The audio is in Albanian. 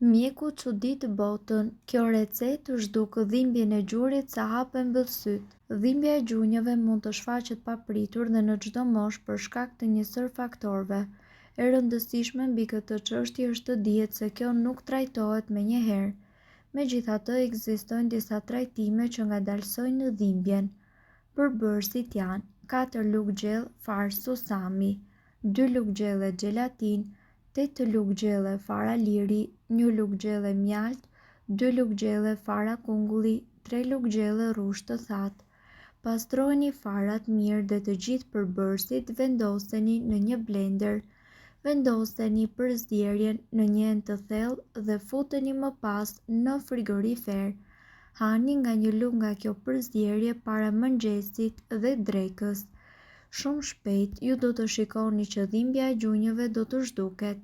Mjeku çudit botën, kjo recetë zhduk dhimbjen e gjurit sa hap e mbyll sytë. Dhimbja e gjunjëve mund të shfaqet papritur dhe në çdo moshë për shkak të një sërë faktorëve. E rëndësishme mbi këtë çështje është të dihet se kjo nuk trajtohet menjëherë. Megjithatë, ekzistojnë disa trajtime që ngadalësojnë dhimbjen. Përbërësit janë, katër lugë gjellë farë susami, dy lugë gjelle xhelatinë, tetë lugë gjelle fara liri, një lugë gjelle mjaltë, dy lugë gjelle fara kungulli, tre lugë gjelle rrush të thatë. Pastrojini farat mirë dhe të gjithë përbërësit vendoseni në një blender. Vendoseni përzierjen në një enë të thellë dhe futeni më pas në frigorifer. Hani nga një lugë nga kjo përzierje para mëngjesit dhe drekës. Shumë shpejt ju do të shikoni që dhimbja e gjunjëve do të zhduket.